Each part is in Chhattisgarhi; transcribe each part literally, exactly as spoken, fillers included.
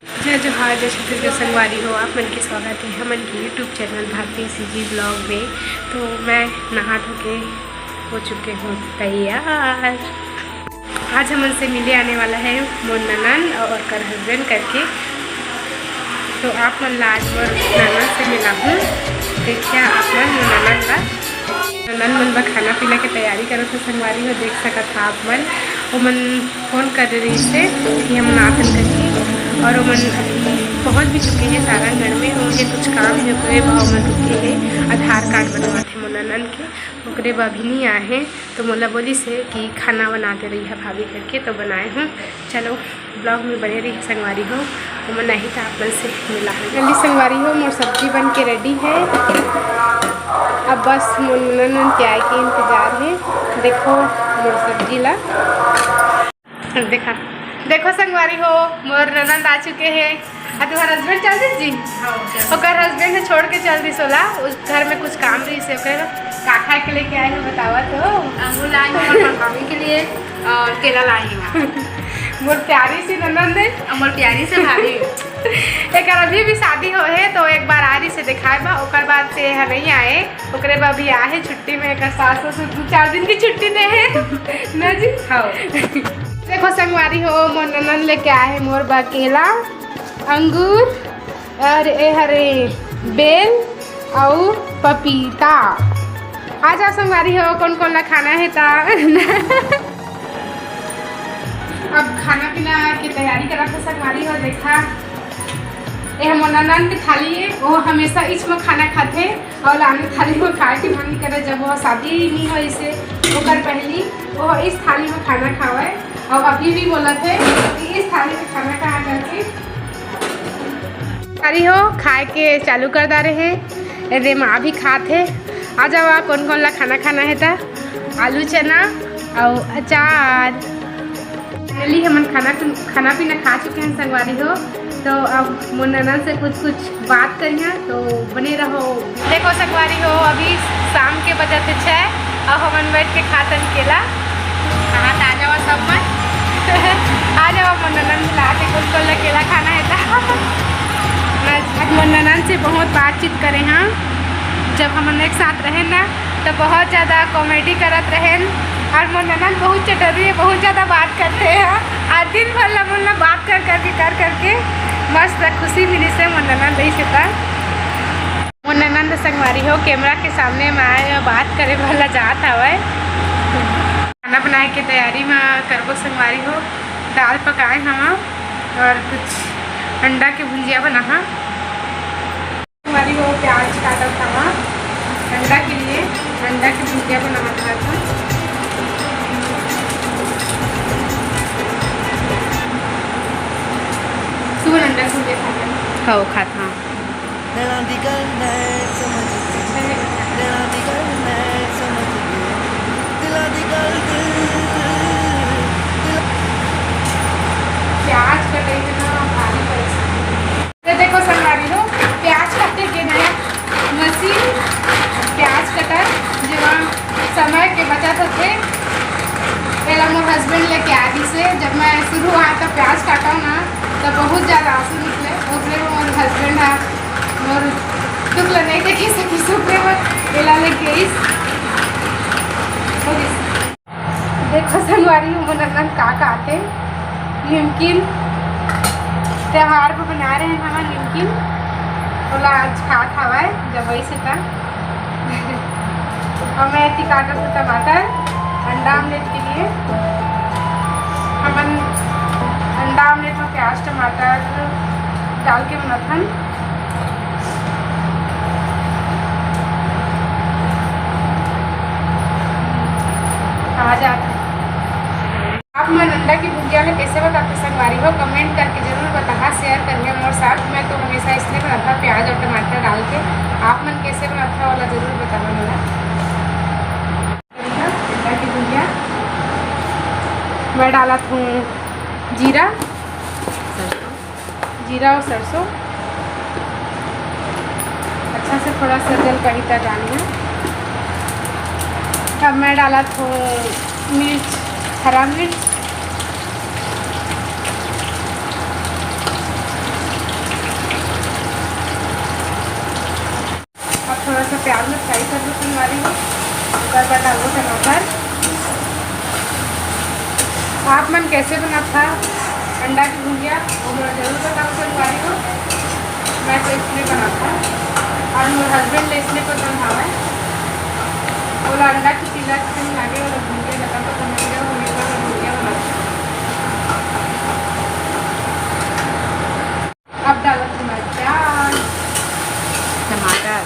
जय जोहार, जय छत्तीसगढ़ संगवारी हो, आप मन के स्वागत है हमन के YouTube चैनल भारतीय सीजी ब्लॉग में। तो मैं नहा धो के हो चुके हूँ तैयार। आज हमन से मिले आने वाला है मोर ननन और ओकर हस्बैंड करके। तो आप मन ला आज मोर ननन से मिला हूँ। देखिए आप मन मोर ननन ला, ननन मन बर खाना पीना के तैयारी करत हे संगवारी हो। देख सकत हा आप मन, ओमन फोन करे रहिस हे कि हमन आथन करके, और ओमन पहुँच भी चुके हैं सारंगढ़ में। उनके कुछ काम है, ओकरे बर ओमन रुके हैं, आधार कार्ड बनवाथे मोर ननन के, ओकरे बर अभी नहीं आए हैं। तो मोला बोलिस हे कि खाना बना दे रही है भाभी करके, तो बनाए हूँ। चलो ब्लॉग में बने रही संगवारी हो, ओमन नहीं तो आप मन से मिला है। जल्दी संगवारी हो, मोर सब्जी बन के रेडी है। अब बस मोर ननन के आए के इंतजार है। देखो मोर सब्जी ला, देखा, देखो संगवारी हो, मोर ननंद आ चुके हैं। आ तुम्हार हस्बैंड चल दिस जी? हाँ, चल। ओकर हस्बैंड ने छोड़ के चल दिस ओला, उस घर में कुछ काम रहिस हे ओकर। का खाए के लेके आए हो बतावा तो? अंगूर लाई हूँ अपन भाभी के लिए और केला लाई हूँ। मोर प्यारी सी ननंद है। और मोर प्यारी से भाभी। एक अभी भी शादी हो है तो एक बार आ रही से दिखाए बा, ओकर बाद से यहाँ नहीं आए। ओकरे बर अभी आए हे छुट्टी में, एकर सास ससुर दू चार दिन की छुट्टी दे हे। ना जी? हाँ। देखो संगवारी हो, मोर ननन लेके आए हे मोर बर केला, अंगूर और ए हरे बेल अउ पपीता। आ जाओ संगवारी हो, कौन कौन ला खाना है ता। अब खाना पीना की तैयारी करत हे संगवारी हो। देखा, ए मोर ननन के थाली है, वो हमेशा इच में खाना खाथे। और लाने थाली में खाए के मन करे, जब वो शादी नहीं हो इसे, ओकर पहली वो इस थाली में खाना खावे। और अभी भी बोलत हे कि इस थाली में खाना खाए करके। अरे हो, खाए के चालू कर डारे हे। एदे माँ भी खात हे। आ जावा, कौन कौन ला खाना खाना है ता? आलू चना और अचार। फाइनली हमन खाना पीन-, खाना पीना खा चुके हैं संगवारी हो। तो अब मोर ननन से कुछ कुछ बात करिया, तो बने रहो। देखो संगवारी हो, अभी शाम के बजत हे छः और हमन बैठ के खातन केला। हाँ, तो आ जावा सब मन। आ जावा मोर ननन बुलात हे, कुछ कर केला खाना है तो। मैं आज मोर ननन से बहुत बातचीत करे हाँ, जब हमन एक साथ रहे ना तो बहुत ज़्यादा कॉमेडी करत रहेन। और मोर ननद बहुत चटोरी है, बहुत ज़्यादा बात करथे। और दिन भर ला मोर ला बात कर करके, कर करके मस्त खुशी मिलिस हे मोर ननद रहिस हे त। मोर ननद संगवारी हो, कैमरा के सामने में आए और बात करे वाला जात हवय। खाना बनाए के तैयारी में करबो संगवारी हो। दाल पकाए हवा और कुछ अंडा के भुंजिया बनाहा। हमारी वो प्याज काटा था वहाँ अंडा के लिए, अंडा की भुजिया बनाना था। सुबह अंडा भुजिया खाता है। हाँ, वो खाता। प्याज कटाई में ना भारी परेशानी। तो देखो संगवारी हो, प्याज काटे के नया मशीन, प्याज कटर, जेमा समय के बचत होथे। एला मोर हस्बैंड लेके आ दिस हे। जब मैं शुरू हुआ तो प्याज काटा ना, तो बहुत ज़्यादा आंसू निकले। ओकरे में मोर हस्बैंड हा मोर दुख ल नहीं देखे सकिस, ओकरे में एला लेके आइस। हो गिस। देखो संगवारी हो, मोर ननद का खाथे, निमकिन। त्योहार में बना रहे हैं हमन निमकिन, ओला आज खात हवय जब वैसे का। और मैं एती काटत हूँ टमाटर अंडा ऑमलेट के लिए। हमन अंडा ऑमलेट में प्याज टमाटर डाल के बनाथन। आ जात। आप मन अंडा की भुजिया में कैसे बताते संगवारी हो, कमेंट करके जरूर बताहा, शेयर करिए मोर साथ। मैं तो हमेशा इसलिए बनाता प्याज और टमाटर डाल के। आप मन कैसे बनाता वाला जरूर बताना मोला। अंडा की भुजिया मैं डालत हूँ जीरा, जीरा और सरसों अच्छा से थोड़ा सा जल पहिता जानिए। अब मैं डालत हूँ मिर्च, हरा मिर्च, कैसे बनाथा अंडा के भुंजिया, वो मोला जरूर बताओ संगवारी हो। मैं तो इसने बनाथा और मोर husband ले इसने पसंद आवे। ओला अंडा के पीला चिकन लागे, ओला भुंजिया ज्यादा पसंद है, वो मेरे को भुंजिया बनाथा। अब डालत हूँ मैं प्याज, टमाटर,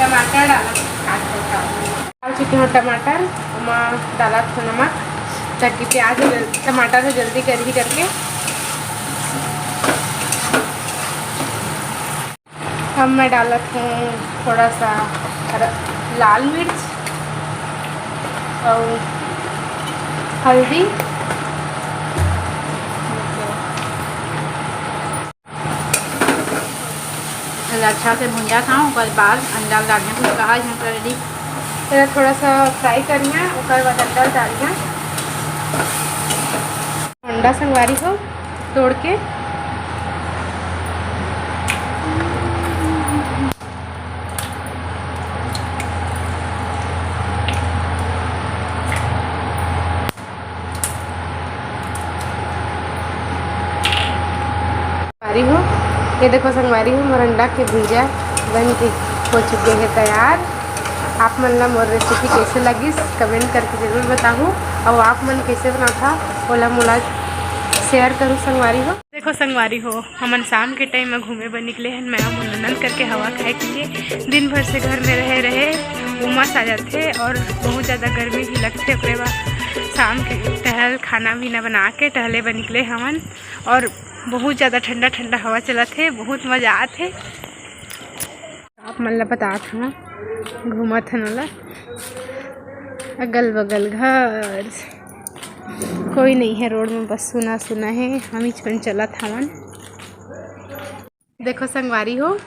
टमाटर डालत हूँ, काट के डालत हूँ। डाल चुकी हूँ टमाटर, ओमा डालत हूँ नमक, ताकि प्याज जल-, टमाटर से जल्दी गलही करके। अब मैं डालत हूँ थोड़ा सा र-, लाल मिर्च और हल्दी। अच्छा से भुंजा था, ओकर बाद अंडा डालने को कहा है ready। तेला थोड़ा सा fry करना है, ओकर बाद अंडा डालना। अंडा संगवारी हो तोड़ के। संगवारी हो, ये देखो संगवारी हो, मोर अंडा के भुंजा बन के हो चुके हैं तैयार। आप मन ला मोर recipe कैसे लगिस, comment करके जरूर बताहू। और आप मन कैसे बनाथा, ओला मोला share करू संगवारी हो। देखो संगवारी हो, हमन शाम के time में घूमे बर निकले हन, मैं मोर ननद करके हवा खाए के लिए। दिन भर से घर में रहे रहे उमस आ जाथे और बहुत ज़्यादा गर्मी भी लगथे, ओकरे बाद शाम के टहल खाना पीना बना के टहले बर निकले हवन। और बहुत ज़्यादा ठंडा ठंडा हवा चलत हे, बहुत मज़ा आत हे। आप मन ला बतात हव, घूमत हन ओला, अगल बगल घर, कोई नहीं है road में, बस सुना सुना है, हम ही मन चलत हवन। देखो संगवारी हो,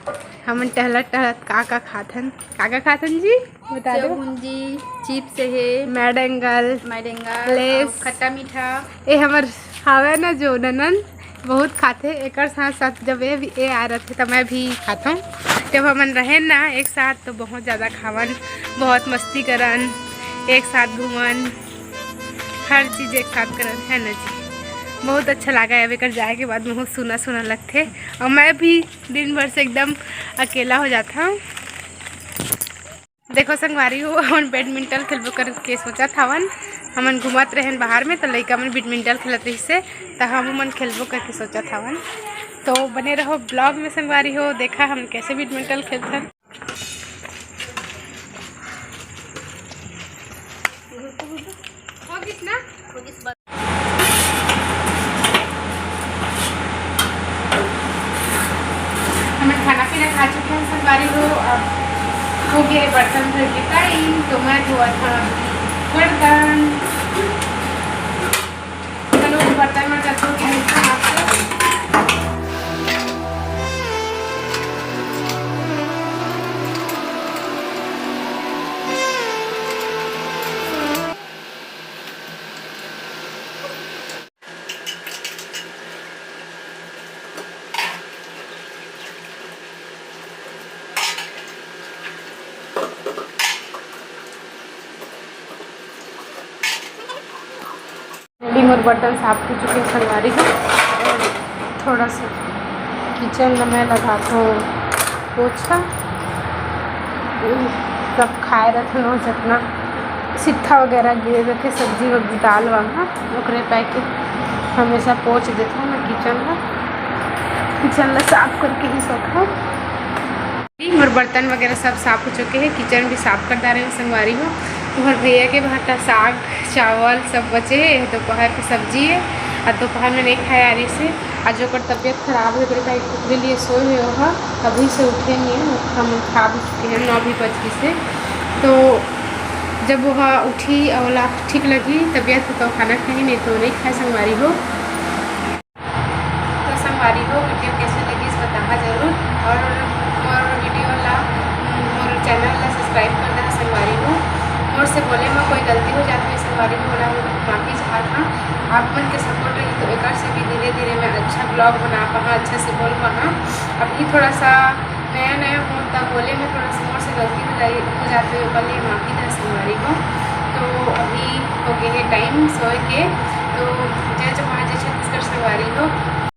हमन टहलत टहलत का का खाथन, का का खाथन जी, बता सेव दो। भुंजी, chips हे, mad angle, mad angle, Lays। अउ खट्टा मीठा। ए हमर हावे ना जो ननन बहुत खाथे, एकर साथ साथ जब ए भी ए आ रथे त मैं भी खाथों। जब हमन रहेन ना एक साथ तो बहुत ज़्यादा खावन, बहुत मस्ती करन, एक साथ घूमन, हर चीज़ एक साथ करन, है ना जी। बहुत अच्छा लगा। अब एकर जाए के बाद बहुत सुना सुना लगथे और मैं भी दिन भर से एकदम अकेला हो जाता हूँ। देखो संगवारी हो, हमन बैडमिंटन खेलबो करके सोचत हवन। हमन घूमत रहेन बाहर में, तो लइका मन बैडमिंटन खेलत रहिस हे, तो हम मन खेलबो करके सोचत हवन। तो बने रहो vlog में संगवारी हो, देखा हम कैसे बैडमिंटन खेलथन। हो गिस ना? हमन खाना पीना खा चुके हैं संगवारी हो। अब हो गया है बर्तन धोए के time, तो मैं धोवत हूँ बर्तन। चलो बर्तन वर्तन धो के निकलते हैं। Already मोर बर्तन साफ हो चुके हैं संगवारी हो। थोड़ा सा kitchen में मैं लगाता हूँ पोछा। सब खाए रखना जितना सित्था वगैरह गिरे रखे, सब्जी वब्जी, दाल वाल ना, ओकरे पाए के हमेशा पोछ देता हूँ मैं kitchen ला। Kitchen ला साफ करके ही सोता हूँ। मोर बर्तन वगैरह सब साफ हो चुके हैं, kitchen भी साफ कर डारे हैं संगवारी हो। तुम्हार भैया के भात, साग, चावल सब बचे हैं, दोपहर के सब्जी है और दोपहर में नहीं खाया आ रही से। आज ओकर तबीयत खराब है, ओकरे पाई, ओकरे लिए सोए हुए हो, अभी से उठे नहीं है। हम खा भी चुके हैं, नौ भी बज गई से। तो जब वो उठी और ओला ठीक लगी तबीयत, तो खाना खाई, नहीं तो नहीं खाए संगवारी हो। तो संगवारी हो, video कैसे लगी इस बताना जरूर, और मोर video ला, मोर channel ला subscribe कर देना संगवारी हो। मोर से बोले में कोई गलती हो जाती है संगवारी हो, ओला माफी चाहत हाँ। आप मन के support रही तो एकर से भी धीरे धीरे मैं अच्छा vlog बना पाहा, अच्छा से बोल पाहा। अभी थोड़ा सा नया नया हो तब बोले में थोड़ा सा मोर से गलती हो जाए, हो जाती है, ओकर लिए माफी दे संगवारी हो। तो अभी हो गए हे टाइम सोए के। तो जय जोहार, जय छत्तीसगढ़ संगवारी हो।